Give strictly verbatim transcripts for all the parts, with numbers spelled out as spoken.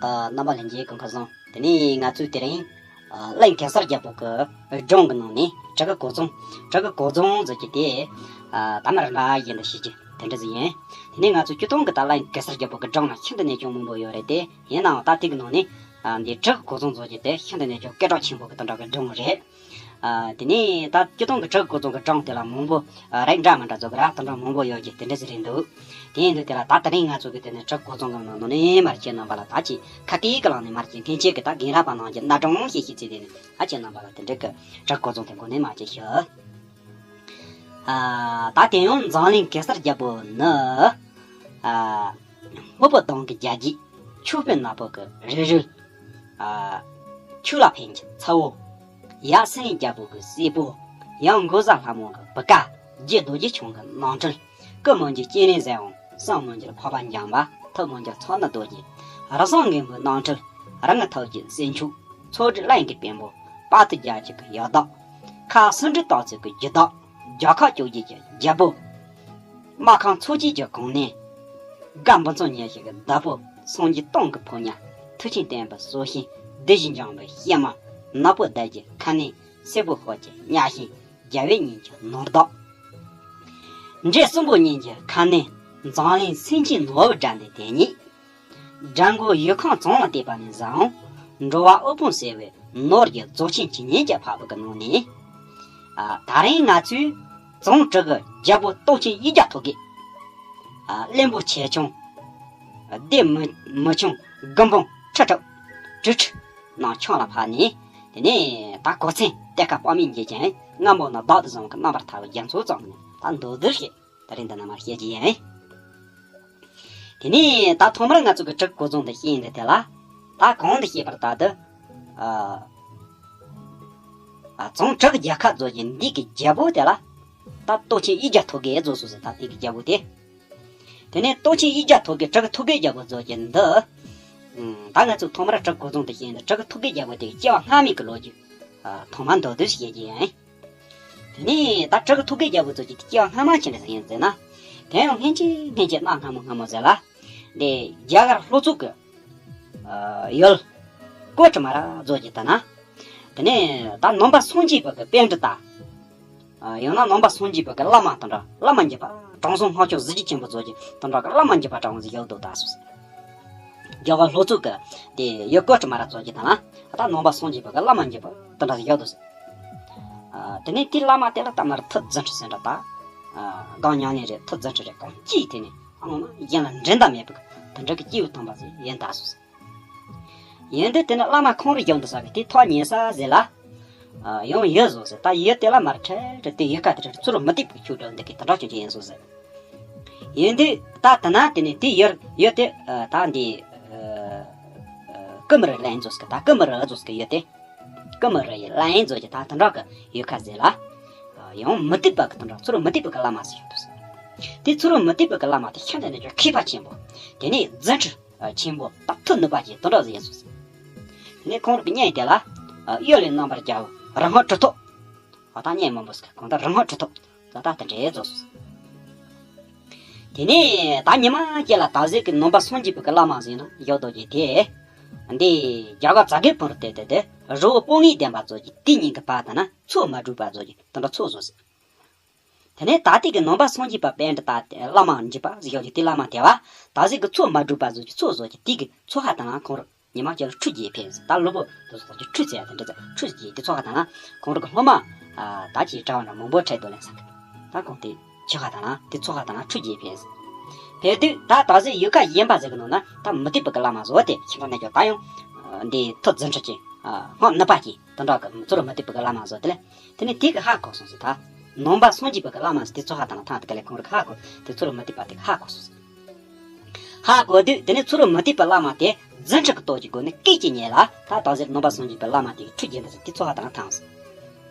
རྣམ་པ་ལྷན་རྒྱས་སྐུ་ཁམས་བཟང་། དེ་ནས་ང་ཚོས་དེ་རིང་གླིང་གེ་སར་རྒྱལ་པོ་གི་སྒྲུང་གི་ནང་ནས་བྲག་གི་གོ་རྫོང་། བྲག་གི་གོ་རྫོང་ཟེར་གྱི་དེ་ད་མར་འདྲ་ཡིན་འདུག་ཤེས་ཀྱི་དེ་འདྲ་ཟིག་ཡིན། དེ་ནས་ང་ཚོ་སྤྱིར་བཏང་གི་ད་གླིང་གེ་སར་རྒྱལ་པོ་གི་སྒྲུང་ལ་ཤིན་ཏུ་ནས་ཅུང་མང་པོ་ཡོད་རེད་དེ། ཡིན་ནའང་ད་དེ་གི་ནང་ནས་འདི་བྲག་གི་གོ་རྫོང་ཟེར་གྱི་དེ་ཤིན་ཏུ་ནས་ཅུང་སྐད་གྲགས་ཆེན་པོ་གི་དེ་འདྲ་གི་སྒྲུང་རེད། ཨ། དེ་ནས་ད་སྤྱིར་བཏང་གི་བྲག་གི་གོ་རྫོང་གི་སྒྲུང་དེ་ལ་མང་པོ་ཨ་རིགས་འདྲ་མི་འདྲ་བཟོ་གི་ར་དེ་འདྲ་མང་པོ་ཡོད་ཀྱི་དེ་འདྲ་ཟིག་རེད་འདུག་དེ་ཡིན་དུས་དེ་ལ་ད་དེ་རིང་ང་ཚོ་གི་དེ་ནས་བྲག་གི་གོ་རྫོང་གི་ནང་ནས་མར་ཁྱེད་རྣམ་པ་ལ་ད་ཅིག་ཁ་སྐད་ཀྱི་ལམ་ནས་མར་ཁྱེད་འཐེན་ཆེད་ཀྱི་ད་རྒན་རབས་པ་རྣམས་ཀྱི་གནའ་སྒྲུང་བཤད་ཤེས་ཚེ་དེ་ནས་ད་ཁྱེད་རྣམ་པ་ལ་དེ་འདྲ་གི་བྲག་གི་གོ་རྫོང་དེ་མགོ་ནས་མར་ཅིག་ཞུ། ཨ། ད་དེ་ཡང་འཛམ་གླིང་གེ་སར་རྒྱལ་པོ་ནི། ཨ། སྨུག་པོ་གདོང་གི་རྒྱལ་བརྒྱུད། ཕྱུག་པོའི་ནག་པོ་གི་རིགས་རུས། ཨ། ཆོས་ལ་ཕན་གྱི་ཚ་བོ། ཡབ་སེང་གེ་རྒྱལ་པོ་གི་སྲས་པོ། ཡང་མགོ་བཟའ་ལྷ་མོ་གི་བུ་ག་རྗེ་རྡོ་རྗེ་འཆང་གི་ནང་ཁྲོལ། སྐུ་མི་འགྱུར་སྤྱན་རས་གཟིགས་དབང་། གསུང་མི་འགྱུར་འཕགས་པ་འཇམ་དཔལ། ཐུགས་མི་འགྱུར་ཚངས་ནི་རྡོ་རྗེ། རུ་སུངས་རྒན་པོའི་ནང་ཁྲོལ། རིགས་ལྔ་ཐུགས་ཀྱི་སྲས་མཆོག་ཚོགས་དྲུག་གླིང་གི་བེམ་པོ། དཔའ་ཐུལ་རྒྱལ་ཁྱུ་གི་ཡི་དྭགས། ཁ་སུམ་སྒྲིལ་སྟག་རྩེ་གི་རྒྱུ་དག་རྒྱལ་ཁབ་བཅོ་བརྒྱད་ཀྱི་རྒྱལ་པོ། སྨར་ཁམས་ཚོ་སྐྱེས་ཀྱི་གོ་གནས། སྒར་འབུམ་ཚོགས་ཉི་ཤུ་གི་བདག་པོ། སངས་རྒྱས་སྟོང་གི་ཕོ་ཉ། མཐུ་ཆེན་བསྟན་པའི་སྲོག་ཤིང་། བདུད་བཞི་འཇོམས་པའི་གཤེད་མ། ནག་པོ་དར་གྱི་ཁ་གནོན། སེར་པོ་ཧོར་གྱི་གཉའ་ཤིང་། རྒྱལ་བའི་གཉེན་གྱི་ནོར་བདག་འདྲེ་གསུམ་པོ་གཉིས་ཀྱི་ཁ་གནོན། འཛམ་གླིང་སེམས་ཅན་ནོར་བུ་དགྲ་འདུལ་དེ་ཉིད། དགྲ་མགོ་ཡུལ་ཁམས་བྱང་ལ་བལྟས་པ་ནས་བཟུང་། འགྲོ་བ་དབུལ་ཕོངས་སེལ་བའི་ནོར་གྱི་རྫོགས་ཆེན་ཇི་སྙེད་ཀྱི་འཕགས་པོ་གི་ནང་ནས། ཨ། ད་རིང་ང་ཚོས་བྱང་བྲག་གི་རྒྱལ་པོ་སྟོབས་ཆེན་གཡུལ་རྒྱལ་ཐོག་གི། ཨ། གླིང་བུ་ཆེ་ཆུང་། སྡེ་མི་མི་ཆུང་། དགུ་འབུམ་ཁྲི་དྲུག་ཁྲི་ཁྲི་ནང་ཆང་ལ་ཕབ་ནས། དེ་ནས་ད་གོ་མཚོན་གཏེར་ཁ་དཔག་མེད་འབྱེད་ཅིང་། རྔ་མོང་ན་བདག་ཏུ་བཟུང་གི་རྣམ་པར་ཐར་བའི་རྒྱ་མཚོ་བརྩམས་ནས་ད་མདོར་བསྡུས་ཤིག་ད་རིང་འདི་ན་མར་བཤད་ཀྱི་ཡིན། དེ་ནས་ད་ཐོག་མར་ང་ཚོ་གི་བྲག་གོ་རྫོང་འདི་བཤད་ཡིན་དུས་དེ་ལ། ད་གོང་དུ་བཤད་པར་ལྟར་དུ། ཨ། ཨ། བྱང་བྲག་རྒྱལ་ཁབ་རྫོགས་ཀྱི་འདི་གི་རྒྱལ་པོ་དེ་ལ། ད་སྟོབས་ཆེན་གཡུལ་རྒྱལ་ཐོག་གིས་རྫོགས་སོ་ཟེར། ད་དེ་གི་རྒྱལ་པོ་དེ། དེ་ནས་སྟོབས་ཆེན་གཡུལ་རྒྱལ་ཐོག་གིས་བྲག་གི་ཐོག་གི་རྒྱལ་པོ་རྫོགས་ཀྱི་འདི། ཨ། ད་ང་ཚོ་ཐོག་མར་བྲག་གོ་རྫོང་དུ་བཤད་ཡིན་དུས་བྲག་གི་ཐོག་གི་རྒྱལ་པོ་དེ་གི་སྐྱེ་བ་སྔ་མའི་གི་ལོ་རྒྱུས། ཨ། ཐོག་མར་མདོར་བསྡུས་ཤིག་བཤད་ཀྱི་ཡིན། དེ་ནས་ད་བྲག་གི་ཐོག་གི་རྒྱལ་པོ་ཚོ་གི་སྐྱེ་བ་སྔ་མ་ཅི་འདྲ་ཟིག་ཡིན་ཟེར་ན། དེ་ཡང་སྔན་ཆད་སྔན་ཆད་གནའ་སྔ་མོ་སྔ་མོ་ཟེར་ལ། འདི་རྒྱ་གར་ལྷོ་ཕྱོགས་ཀྱི། ཨ། ཡུལ་ཀོ་ཊ་མ་ར་རྫོགས་ཀྱི་ད་ན། དེ་ནས་ད་ནང་པ་སངས་རྒྱས་པ་གི་པཎྜི་ཏ། ཨ། ཡང་ན་ནང་པ་སངས་རྒྱས་པ་གི་བླ་མ་དང་འདྲ་བླ་མ་འཇིགས་པ་དྲང་སྲོང་ལྷ་མཆོག་གཟི་བརྗིད་ཆེན་པོ་རྫོགས་ཀྱི་དང་འདྲ་གི་བླ་མ་འཇིགས་པ་དྲང་བ་ཟིག་ཡོད་འདུག་ད་སོ། རྒྱ་གར་ལྷོ་ཕྱོགས་ཀྱི་དེ་ཡུལ་ཀོ་ཊ་མ་ར་རྫོགས་ཀྱི་ད་ན་ད་ནང་པ་སངས་རྒྱས་པ་གི་བླ་མ་འཇིགས་པ་དང་འདྲ་ཟིག་ཡོད་འདུག་ཟེར། ཨ། དེ་ནས་དེའི་བླ་མ་དེ་ལ་ད་མར་ཐུགས་རྫུ་འཕྲུལ་ཟེར་འདྲ་ད། ཨ། གང་ཉམས་ལེན་རེད། ཐུགས་རྫུ་འཕྲུལ་རེད། གང་ཅིའི་ཐད་ནས་ཨ་ངོ་མ་གཞན་ལ་འགྲན་ཟླ་མེད་པའི་དང་འདྲ་གི་སྐྱེས་བུ་དམ་པ་ཟིག་ཡིན་ད་སོ་ཟེར། ཡིན་དུས་དེ་ནི་བླ་མ་ཁོང་རུ་བཞག་འདུག་ས་གི་དེ་ཐོག་ཉེ་ས་ཟེར་ལ། ཨ། ཡང་ཡོད་བཟོ་ཟེར། ད་ཡོད་དེ་ལ་མར་ཁྲལ་ཁྲལ་དེ་ཡོད་ཁ་དེ་ཁྲལ་ཚུར་མི་ཐེག་པའི་ཆོས་སྒྲུབ་འདི་གི་དེ་འདྲ་ཆོས་ཅན་ཡིན་སོང་ཟེར། ཡིན་དུས་ད་དེ་ན་དེ་ནི་དེ་ཡོད་ཡོད་དེ། ཨ། ད་འདི། ཨ། ཀུ་མི་རི་གླིང་རྫོགས་ཀྱི་ད་ཀུ་མི་རི་རྫོགས་ཀྱི་ཡོད་དེ། ཀུ་མི་རི་ཡི་གླིང་རྫོགས་ཀྱི་ད་དེ་འདྲ་གི་ཡོད་ཁ་ཟེར་ལ། ཡང་མི་ཐེག་པ་གི་དེ་འདྲ་ཚུར་མི་ཐེག་པ་གི་བླ་མ་ཟིག་ཡོད་དུས། དེ་ཚུར་མི་ཐེག་པ་གི་བླ་མ་དེ་ཤིན་ཏུ་ནས་ཀྱང་མཁས་པ་ཆེན་པོ། དེ་ནས་རྫུ་འཕྲུལ་ཆེན་པོ་དང་མཐུ་ནུས་པ་ཅན་དེ་འདྲ་ཟིག་ཡིན་སོང་ཟེར། དེ་ནས་ཁོང་རང་གི་གཉེན་དེ་ལ། གཡུལ་ལས་རྣམ་པར་རྒྱལ་བ་རིགས་སྔགས་གྲུབ་ཐོབ། འོ་ད་གཉེན་མང་པོ་ཟིག་གང་ལྟར་རིགས་སྔགས་གྲུབ་ཐོབ་ད་ལྟ་དེ་འདྲའི་རྫོགས་སོང་ཟེར། དེ་ནས་ད་ཉི་མ་སྐྱེ་ལ་ད་གཟོད་ཀྱི་ནང་པ་སངས་རྒྱས་པའི་གི་བླ་མ་ཟིག་ན་ཡོད་དོ་ཀྱི་དེ། འདི་རྒྱ་གར་ཛ་གི་པུར་དེ་དེ་དེ་རི་བོ་སྤང་གི་ལྡེམ་པ་ཚོ་གི་དེ་གཉིས་ཀྱི་བར་དང་ན་ཚོགས་མ་གྲུབ་པ་ཚོ་གི་དེ་འདྲ་ཚོགས་བཟོ་ཟེར། དེ་ནས་ད་ལྟའི་གི་ནང་པ་སངས་རྒྱས་པ་པཎྜི་ཏ་བླ་མ་འཇིགས་པ་ཟེར་ཡོད་ཀྱི་དེ་བླ་མ་དེ་བ་ད་གཟོད་ཀྱི་ཚོགས་མ་གྲུབ་པ་ཚོ་གི་ཚོགས་བཟོ་གི་དེ་གི་ཚོགས་ཁ་དང་ན་ཁོང་རུ། ཉི་མ་སྐྱེ་ལ་ཁྲུས་རྒྱས་ཕེབས་ཟེར། ད་ལུས་པོ་དེ་ཚོ་ད་ཁྲུས་མཛད་དེ་འདྲ་ཟེར། ཁྲུས་རྒྱས་དེ་ཚོགས་ཁ་དང་ན་ཁོང་རུ་གི་སློབ་མ། ཨ། ད་ཅིག་གྲྭ་བ་འདྲ་མང་པོ་ཁྲིད་དུ་ལེན་ས་གི། ད་ཁོང་དེ་ཆོས་ཁ་དང་ན་དེ་ཚོགས་ཁ་དང་ན་ཁྲུས་རྒྱས་ཕེབས་ཟེར། ཕེབས་དུས་ད་ད་གཟོད་ཡུལ་ཁ་གཞན་པ་ཟེར་གི་ནང་ན་ད་མུ་སྟེགས་པ་གི་བླ་མ་བཟོ་དེ་ཁྱིམ་པ་ནས་ཀྱང་ད་ཡང་། འདི་ཐུགས་རྫུ་འཕྲུལ་ཅན། སྔགས་ནུས་པ་ཅན་དེ་འདྲ་གི་ཚུར་མུ་སྟེགས་པ་གི་བླ་མ་བཟོ་དེ་ལས། དེ་ནས་དེ་གི་ཧ་གོ་སོང་ཟེར་ད། ནང་པ་སངས་རྒྱས་པ་གི་བླ་མ་ཟེར་དེ་ཚོགས་ཁ་དང་ན་ཐང་དེ་ག་ལས་ཁོང་རུ་ཧ་གོ་དེ་ཚུར་མུ་སྟེགས་པ་དེ་གི་ཧ་གོ་སོང་ཟེར། ཧ་གོ་དུས་དེ་ནས་ཚུར་མུ་སྟེགས་པའི་བླ་མ་དེ་རྫུ་འཕྲུལ་གྱི་སྟོབས་ཀྱི་སྒོ་ནས་སྐད་ཅིག་ཉིད་ལ་ད་ད་གཟོད་ནང་པ་སངས་རྒྱས་པའི་བླ་མ་དེ་གི་ཁྲུས་བགྱིས་འདི་ཚོ་དེ་ཚོགས་ཁ་དང་ཐང་ཟེར།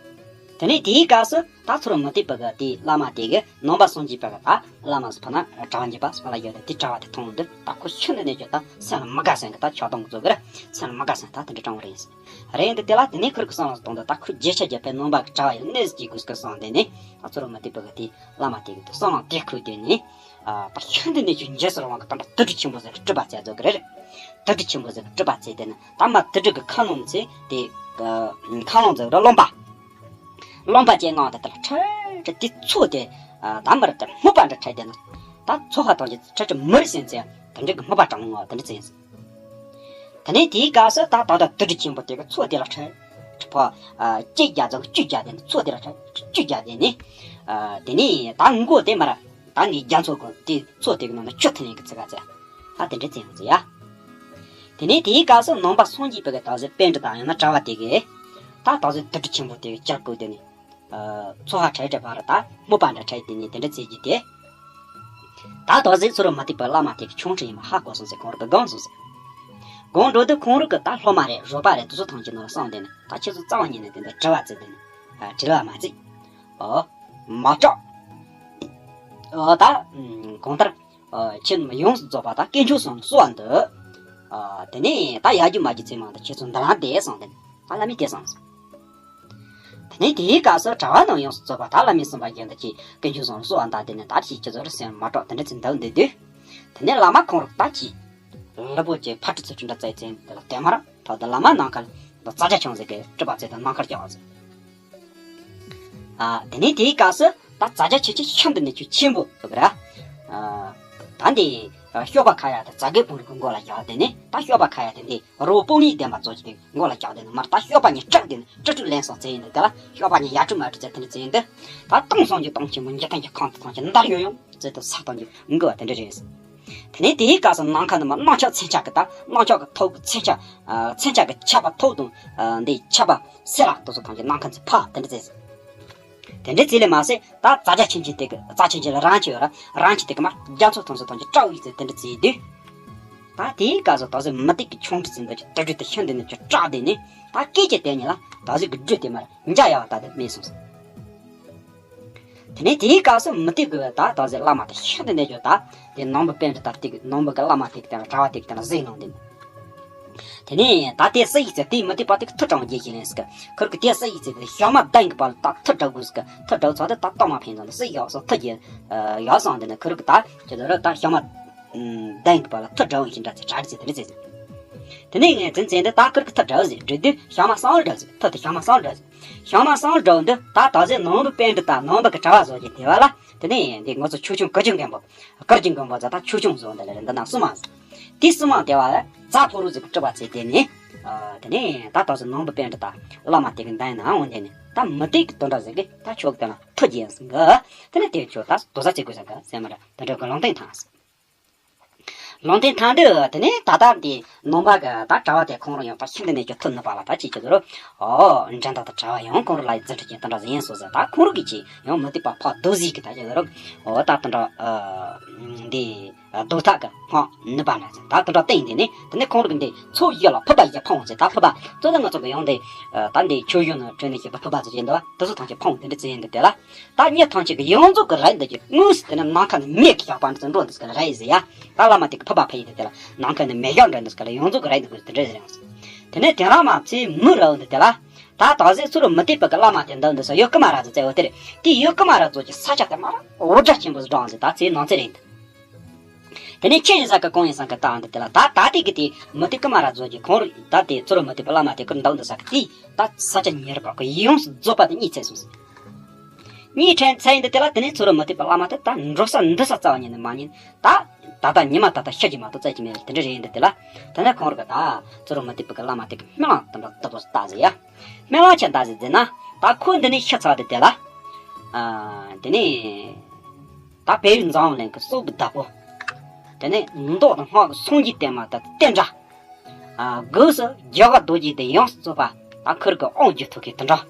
དེ་ནས་དེའི་སྐབས་སུ་ད་ཚུར་མུ་སྟེགས་པ་གི་དེའི་བླ་མ་དེ་གིས་ནང་པ་སངས་རྒྱས་པ་གི་ད་བླ་མ་ཟེར་ཕ་ན་གྲྭ་བ་འཇིགས་པ་ཟེར་ལ་ཡོད་དེ་དེ་གྲྭ་བ་དེ་མཐོང་དུས་ད་ཁོ་ཤིན་ཏུ་ནས་ཀྱང་ད་སེམས་ལ་མི་དགའ་སེམས་ཀྱི་ད་ཆགས་སྡང་གི་བཟོ་གི་ར་སེམས་ལ་མི་དགའ་སེམས་ད་དེ་འདྲ་དྲང་བ་རེད་ཟེར། རེད་འདི་དེ་ལ་དེ་ནས་ཁོ་རུ་གི་བསམ་བློ་གཏོང་དུས་ད་ཁོ་རྗེས་ཆ་རྒྱབ་པའི་ནང་པ་གི་གྲྭ་བ་ཡི་གནས་སུ་སྐྱེ་དགོས་ཀི་བསམ་དེ་ནས་ད་ཚུར་མུ་སྟེགས་པ་གི་དེའི་བླ་མ་དེ་གི་དེ་བསམ་བློ་དེ་ཁུར་དེ་ནས། ཨ་ད་ཤིན་ཏུ་ནས་ཀྱང་འཇིགས་སུ་རུང་བ་གི་དོན་དག་དུར་ཁྲོད་ཆེན་པོ་ཟིག་གི་སྒྲུབ་པ་བྱས་ཟིག་གི་རེད། དུར་ཁྲོད་ཆེན་པོ་ཟིག་གི་སྒྲུབ་པ་བྱས་དེ་ནི་ད་མ་དུར་ཁྲོད་གི་མཁའ་ལོང་ཚེ་དེ་མཁའ་ལོང་ཟིག་ར་རློན་པ། རློན་པ་ཅན་ངང་དུ་དེ་ལ་ཁྲ་ཁྲ་དེ་མཚོ་དེ་ད་མར་དེ་སྨུག་པ་འདྲ་ཁྲ་དེ་ནི་ད་མཚོ་ཁ་དང་ཅི་ཁྲ་ཁྲ་མི་རིགས་སེམས་ཚེ་དེ་འདྲ་གི་སྨུག་པ་གྲང་མོ་ངང་དེ་འདྲ་ཚེ་ཡིན། དེ་ནས་དེའི་སྐབས་སུ་ད་ད་ལྟ་དུར་ཁྲོད་ཆེན་པོ་དེ་གི་མཚོ་དེ་ལ་ཁྲ་ཁྲ་ཕོ་ཨ་བཅད་རྒྱ་ཙམ་བཅུད་རྒྱ་དེ་ནི་མཚོ་དེ་ལ་ཁྲ་ཁྲ་བཅུད་རྒྱ་དེ་ནི་ཨ་དེ་ནས་ད་མགོ་དེ་མར་ད་ངའི་རྒྱ་མཚོ་གི་དེ་མཚོ་དེ་གི་ནང་ན་ཆུ་ཐིགས་ལེ་གི་ཚིག་ག་ཚེ་ཨ་དེ་འདྲ་ཚེ་ཡོང་ཚེ་ཡ། དེ་ནས་དེའི་སྐབས་སུ་ནང་པ་སངས་རྒྱས་པའི་གི་ད་གཟོད་པཎྜི་ཏ་ཡང་ན་གྲྭ་བ་དེ་གི་ད་ད་གཟོད་དུར་ཁྲོད་ཆེན་པོ་དེ་གི་ཅར་བཀོད་དེ་ནི། མཚོ་ཧ་ཁྲ་ཁྲ་བར་ད་སྨུག་པ་འདྲ་ཁྲ་དེ་ནི་དེ་འདྲ་ཚེ་གི་དེ། ད་ད་གཟོད་ཚུར་མུ་སྟེགས་པའི་བླ་མ་དེ་གི་ཆོ་འཕྲུལ་ཡིན་པ་ཧ་གོ་སོང་ཟེར་ཁོང་རང་གི་སྒོམ་སོང་ཟེར། སྒོམ་འགྲོ་དུས་ཁོང་རང་གི་ད་སློབ་མ་རེད་རོགས་པ་རེད་དེ་ཚོ་ཐམས་ཅད་ནང་ལ་སོང་དེ་ནི་ད་ཁྱེད་ཚོ་རྩ་བ་ཉིད་ནས་དེ་འདྲ་དྲི་བ་བཙལ་དེ་ནི་དྲི་བ་མ་བཙལ། ཨོ། མ་སྐྲག་ཨོ་ད། གང་ལྟར། ཁྱེད་ཡོངས་སུ་རྫོགས་པ་ད་དཀོན་མཆོག་གསུམ་ལ་གསོལ་བ་འདེབས། དེ་ནས་ད་ཡར་རྒྱུག་མར་རྒྱུག་ཚེ་མང་དུ་ཁྱེད་ཚོ་འདི་ལ་བསྡད་སོང་དེ་ནི་ད་བླ་མས་དེ་གསུངས་སོང་། དེ་ནས་དེའི་སྐབས་སུ་གྲྭ་བ་རྣམས་ཡོངས་སུ་རྫོགས་པ་ད་བླ་མས་གསུངས་པ་བཞིན་དུ་ཅིག་དཀོན་མཆོག་གསུམ་ལ་གསོལ་བ་འདེབས་དེ་ནས་ད་ཅིག་ཁྱེད་ཚོ་རུ་སེམས་མ་སྐྲག་དེ་འདྲ་ཚེ་འདུག་འདུག་དུས། དེ་ནས་བླ་མ་ཁོང་རང་ད་ཅིག་ལུས་པོ་ཅིག་ཕར་ཁྲིད་ཚུར་ཁྲིད་འདྲ་བཙལ་ཚེ་དེ་ལ་དེ་མར་ད་ད་བླ་མ་ནམ་མཁའ་ལ་ད་ཙ་རྒྱ་ཆུང་ཟེར་གི་སྤྲུལ་པ་ཚེ་ད་ནམ་མཁར་བཀྱག་ཟེར། ཨ། དེ་ནས་དེའི་སྐབས་སུ་ད་ཙ་རྒྱ་ཆེ་ཆེ་ཤིན་ཏུ་ནས་ཆུ་ཆེན་པོ་ཟེར་གི་ར། ཨ། ད་འདི་གཤོག་པ་ཁ་ཡ་དེ་ཙ་གེ་བུ་རུ་གི་མགོ་ལ་བཞག་དེ་ནས་ད་གཤོག་པ་ཁ་ཡ་དེ་འདི་རོ་སྤུ་ངའི་ལྡན་པ་ཙོག་ཅིག་དེ་མགོ་ལ་བཞག་དེ་ནས་མར་ད་གཤོག་པ་གཉིས་སྤྲུགས་དེ་ནས་སྤྲུགས་སྤྲུགས་ལེན་སོང་ཚེ་ཡིན་དེ་ལ་གཤོག་པ་གཉིས་ཡར་སྤྲུགས་མར་སྤྲུགས་ཚེ་དེ་ནས་ཚེ་ཡིན་དེ་ད་སྟོང་སངས་རྒྱས་སྟོང་ཆེན་པོ་འཇིག་རྟེན་གྱི་ཁམས་དེ་ཐམས་ཅད་འདར་ཡོང་ཡོང་ཚེ་དེ་ས་སྟོང་གི་མགུ་བ་དེ་འདྲ་རེད། དེ་ནས་དེའི་སྐབས་སུ་ནམ་མཁའ་ནས་མར་གླང་ཆེན་མཚོན་ཆ་གི་ད་གླང་ཆེན་གི་ཐོག་གི་མཚོན་ཆ། ཨ། མཚོན་ཆ་གི་ཆད་པ་ཐོག་དང་། ཨ། འདི་ཆད་པ་སེ་ར་དེ་ཚོ་ཐམས་ཅད་ནམ་མཁའ་ནས་ཕར་དེ་འདྲ་ཚེ། དེ་འདྲ་ཚེ་ལས་མ་ཟད་ད་ཙ་རྒྱ་ཆེན་ཆེན་དེ་གི་ཙ་ཆེན་ཆེན་ལ་རང་ཆེ་ཡོད་ར་རང་ཆེ་དེ་གི་མར་རྒྱ་མཚོ་ཐམས་ཅད་ཐམས་ཅད་སྐྲག་ཡོང་ཚེ་དེ་འདྲ་ཚེ་དུས། ད་དེའི་སྐབས་སུ་ད་གཟོད་མུ་སྟེགས་ཀྱི་ཆོ་འཕྲུལ་ཟེར་འདི་ཀྱི་དུར་ཁྲོད་དེ་ཤིན་ཏུ་ནས་ཀྱང་སྐྲག་དེ་ནས་ད་སྐད་ཅིག་དེ་ཉིད་ལ་ད་གཟོད་ཀྱི་སྦྲུལ་དེ་མར་འཇའ་ཡལ་བ་ལྟར་དུ་རྨས་སོང་ཟེར། དེ་ནས་དེའི་སྐབས་སུ་མུ་སྟེགས་ཀྱི་ད་ད་གཟོད་བླ་མ་དེ་ཤིན་ཏུ་ནས་ཀྱང་ད་དེ་ནང་པའི་པཎྜི་ཏ་དེ་གི་ནང་པའི་གི་བླ་མ་དེ་གི་སྟེང་ལ་གྲྭ་བ་དེ་གི་སྟེང་ལ་གཟིགས་གནང་དེ། དེ་ནས་ད་དེ་སུ་ཡིན་ཟེར་དེ་མུ་སྟེགས་པ་དེ་གི་ཐུགས་དྲང་རྒྱས་ཤིག་ལེན་ཟེར་གི་ཁུར་གི་དེ་སུ་ཡིན་ཟེར་དེ་ཞག་མ་བདུན་གི་བར་ལ་ད་ཐུགས་དྲང་དགོས་ཟེར་གི་ཐུགས་དྲང་ཚར་དུས་ད་གཏོར་མ་ཕན་ཚུན་ལ་སུ་ཡག་སོང་ཐུགས་རྗེ་ཡག་སོང་དེ་ནས་ཁུར་གི་ད་ཁྱེད་ཚོ་ར་ད་ཞག་མ་བདུན་གི་བར་ལ་ཐུགས་དྲང་ཞིག་འདྲ་ཚེ་གྲ་རི་ཚེ་དེ་འདྲ་ཚེ་ཟེར། དེ་ནས་ངས་འཛིན་ཚེ་འདི་ད་ཁུར་གི་ཐུགས་དྲང་ཟེར་འགྲོ་དུས་ཞག་མ་གསང་བ་དྲང་ཟེར་ཐུགས་དེ་ཞག་མ་གསང་བ་དྲང་ཟེར། ཞག་མ་གསང་དྲང་འདི་ད་ད་གཟོད་ནང་པའི་པཎྜི་ཏ་ནང་པའི་གི་གྲྭ་བ་བཟོ་རྒྱུ་དེ་བ་ལ་དེ་ནས་འདི་ང་ཚོ་ཆོས་སྐྱོང་གུར་གྱི་མགོན་པོ། གུར་གྱི་མགོན་པོ་ཟེར་ད་ཆོས་སྐྱོང་བཟོ་འདི་ལ་རེད་འདི་ན་སྲུང་མ་ཟེར། དེ་སྲུང་མ་དེ་བ་ལ་རྫ་ཕོ་རུ་ཟིག་གི་སྤྲུལ་པ་ཚེ་དེ་ནས། དེ་ནས་ད་ད་གཟོད་ནང་པའི་པཎྜི་ཏ་བླ་མ་དེ་གི་མདུན་ན་འོང་དེ་ནས་ད་མུ་སྟེགས་གི་དོན་དག་ཟིག་གི་ད་ཆོས་གི་དེ་ན་ཐུགས་རྗེ་ཡང་ཟིག་གི་དེ་ནས་དེ་ཆོས་ད་དོ་ཟ་ཚེ་དགོས་ཟིག་གི་ཟེར་མ་ར་དེ་འདྲ་གི་ལུང་བསྟན་དང་ཟེར། ལུང་བསྟན་ཐང་དུ་དེ་ནས་ད་ལྟ་འདི་ནང་པ་གི་ད་གྲྭ་བ་དེ་ཁོང་རང་ཡང་ད་ཤིན་ཏུ་ནས་ཀྱང་ཐུགས་ནུས་པ་ལ་ད་ཅིག་ཅིག་དུ་རུ། ཨོ་འགྲན་ཟླ་དང་བྲལ་བ་ཡང་ཁོང་རང་ལ་རྫུ་འཕྲུལ་གྱི་དོན་དག་ཡིན་སོ་ཟེར་ད་ཁོང་རང་གིས་ཅིག་ཡང་མུ་སྟེགས་པ་ཕ་རྡོ་གཟིག་གི་ད་ཅིག་དུ་རུ། ཨོ་ད་དོན་དག་འདི་རྡོ་ཐག་གི་སྔགས་ནུས་པ་ལ་ཟེར་ད་དོན་དག་བསྟན་འདི་ནས་དེ་ནས་ཁོང་རང་གི་འདི་ཚོ་བཞི་ལ་ཕུར་པ་བཞི་འཕངས་ཟེར་ད་ཕུར་པ་གཙོ་ན་ང་ཚོ་གི་ཡང་འདི་ད་འདི་ཆོས་གཞུང་ནང་བྲིས་ནས་བཤད་པ་ཕུར་པ་ཟེར་གྱི་འདུག་བ་དེ་ཚོ་ཐམས་ཅད་འཕངས་དེ་འདྲ་ཟེར་ཡིན་འདི་དེ་ལ། ད་མྱི་ཐམས་ཅད་ཀྱི་ཡོངས་རྫོགས་ཀྱི་རིགས་འདི་ཀྱི་དངོས་སུ་དེ་ནི་ནམ་མཁའ་ནས་མེ་གི་ཞགས་པ་འདི་ཚོ་འགྲོ་འདི་སྐད་ལ་རེད་ཟེར་ཡ། ད་བླ་མ་དེ་གི་ཕུར་པ་ཕུར་ཡི་དེ་དེ་ལ་ནམ་མཁའ་ནས་མེ་ཞགས་འགྲོ་འདི་སྐད་ལ་ཡོངས་རྫོགས་ཀྱི་རིགས་འདི་ཀྱི་དེ་འདྲ་ཟེར་ཡང་ཟེར། དེ་ནས་དེ་རང་མ་ཚེ་མི་རབས་འདི་དེ་ལ། ད་ད་གཟོད་ཚུར་མུ་སྟེགས་པ་གི་བླ་མ་དེ་འདི་འདི་ས་ཡོད་ཀི་མ་ར་ཚོ་བཙལ་བ་དེ་རེད། དེ་ཡོད་ཀི་མ་ར་ཚོ་གི་ས་ཆ་དེ་མ་ར་འུར་སྒྲ་ཆེན་པོ་ཟིག་སྒྲོག་ཟེར་ད་ཚེ་ནང་ཚེ་རེད་འདི། དེ་ནས་ཁྱེད་ཡིན་ས་གི་གང་ཡིན་ས་གི་ད་འདི་དེ་ལ་ད་ད་དེ་གི་དེ་མུ་སྟེགས་ཀི་མ་ར་ཚོ་གི་ཁོང་ར་ད་དེ་ཚུར་མུ་སྟེགས་པ་བླ་མ་དེ་ཀི་འདི་འདི་ས་གི་དེ་ད་ས་ཆ་ཉེ་རུ་བ་གི་ཡོངས་སུ་རྫོགས་པ་དེ་གཉིད་ཚད་སོང་ཟེར། གཉིད་ཚད་ཚད་ཡིན་འདི་དེ་ལ་དེ་ནས་ཚུར་མུ་སྟེགས་པ་བླ་མ་དེ་ད་འགྲོ་ས་འདི་ས་རྩ་བ་ཉིད་ནས་མ་རྙེད། ད་ད་ལྟ་ཉི་མ་ད་ལྟ་ཤི་རྒྱུ་མ་གཏོགས་བཙལ་རྒྱུ་མེད་དེ་འདྲ་རེད་ཡིན་འདི་དེ་ལ། དེ་ནས་ཁོང་ར་གི་ད་ཚུར་མུ་སྟེགས་པ་གི་བླ་མ་དེ་གི་སྨོན་ལམ་དེ་འདྲ་དུ་པོ་ལྟ་ཟེར་ཡ། སྨོན་ལམ་ཆེ་ལྟ་ཟེར་ཟེར་ན། ད་ཁོ་འདི་ནས་ཤི་ཚར་འདི་དེ་ལ། ཨ། དེ་ནས་ད་བལ་ཡུལ་འཛམ་བུ་གླིང་གི་སྲོག་གི་བདག་པོ། དེ་ནས་མདོ་དང་སྔགས་ཀྱི་སངས་རྒྱས་བསྟན་མ་ད་བསྟན་དགྲ། ཨ། སྒོས་སུ་རྒྱ་གར་རྡོ་རྗེ་གདན་ཡོངས་སུ་རྫོགས་པ་ད་ཁུར་གི་དབང་བསྒྱུར་ཐུབ་མཁན་དེ་འདྲ།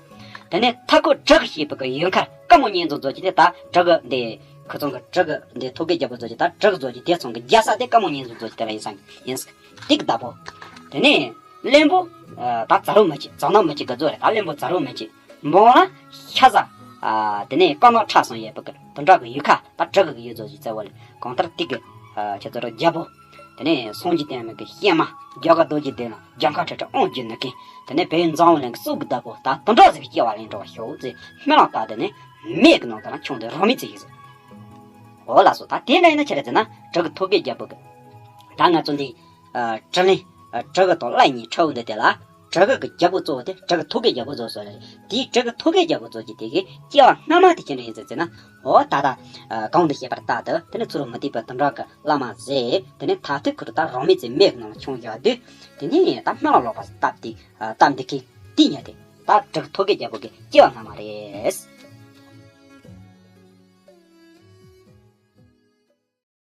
དེ་ནས་མཐའ་འཁོབ་བྲག་གི་ཞེས་པའི་གི་ཡུལ་མཁར་དཀའ་མོ་གཉེན་སྲུང་མཛད་ཀྱི་དེ་ད་བྲག་གི་འདི་ཁུ་ཚང་གི་བྲག་གི་འདི་ཐོད་རྒལ་རྒྱལ་པོ་མཛད་ཀྱི་ད་བྲག་གི་མཛད་ཀྱི་དེ་ཚང་གི་རྒྱལ་ས་དེ་དཀའ་མོ་གཉེན་སྲུང་མཛད་ཀྱི་དེ་ལ་ཡིན་ས་ཡིན་ས་དེ་གི་བདག་པོ། དེ་ནས་བློན་པོ་ད་ཛ་རུ་མི་གཅིག་ཛ་ན་མི་གཅིག་གི་མཛོ་རེད་ད་བློན་པོ་ཛ་རུ་མི་གཅིག་འབངས་ལ་ཤ་ཟ། ཨ། དེ་ནས་དཀར་ནག་ཁྲ་གསུམ་ཡོད་པའི་གི་དུད་འགྲོ་གི་ཡུལ་ཁ་ད་བྲག་གི་ཡུལ་ཚོ་ཞིག་བཙལ་བ་ལས་གང་ལྟར་དེ་གི་ཁྱེད་ཚོ་ར་རྒྱལ་པོ། དེ་ནས་སངས་རྒྱས་བསྟན་མ་གི་གཤེད་མ་རྒྱ་གར་རྡོ་རྗེ་གདན་ལ་རྒྱལ་ཁ་ཁྲི་ཁྲི་དབང་བསྒྱུར་ནུས་མཁན། དེ་ནས་བོད་འཛམ་བུ་གླིང་གི་སྲོག་གི་བདག་པོ་ད་དུད་འགྲོ་ཟིག་གི་སྐྱེ་བ་ལེན་འགྲོ་བ་ཤོག་ཅེས་སྨོན་ལམ་བཏབ། དེ་ནས་མེ་གི་ནང་དུ་ལ་མཆོང་དེ་རང་མེད་ཅིག་ཡིན་ཟེར། འོ་ལགས་སོ། ད་དེ་འདྲ་ཡིན་ན་ཆི་རེད་ཟེར་ན་བྲག་གི་ཐོད་རྒལ་རྒྱལ་པོ་གི། ད་ང་ཚོ་འདི་ཨ་དྲི་ལན། ཨ་བྲག་གི་དང་ཀླད་གཉིས་ཁྲ་བོ་འདི་དེ་ལ། བྲག་གི་རྒྱལ་པོ་གཙོ་བོ་དེ་བྲག་གི་ཐོད་རྒལ་རྒྱལ་པོ་བཟོ་སོ་རེད། དེའི་བྲག་གི་ཐོད་རྒལ་རྒྱལ་པོ་གཙོ་གྱི་དེ་གི་སྐྱེ་བ་སྔ་མ་དེ་ཅི་འདྲ་ཡིན་ཟེར་ཟེར་ན། འོ་ད་ད་ཨ་གོང་དུ་བཤད་པ་ལྟར་དུ་དེ་ནི་ཚུར་མི་སྡིག་པ་དུད་འགྲོ་གི་བླ་མ་བཟས། དེ་ནི་མཐར་ཐུག་ཁོ་རང་ད་རང་མེད་ཚེ་མེ་གི་ནང་ལ་མཆོང་བཞག་དུས། དེ་ནི་ད་སྨན་བླ་ལོག་པ་སྟབས་དེ་ཨ་སྟབས་འདི་གི་དེ་ཉིད་དེ་ད་བྲག་ཐོད་རྒལ་རྒྱལ་པོ་གི་སྐྱེ་བ་སྔ་མ་རེད།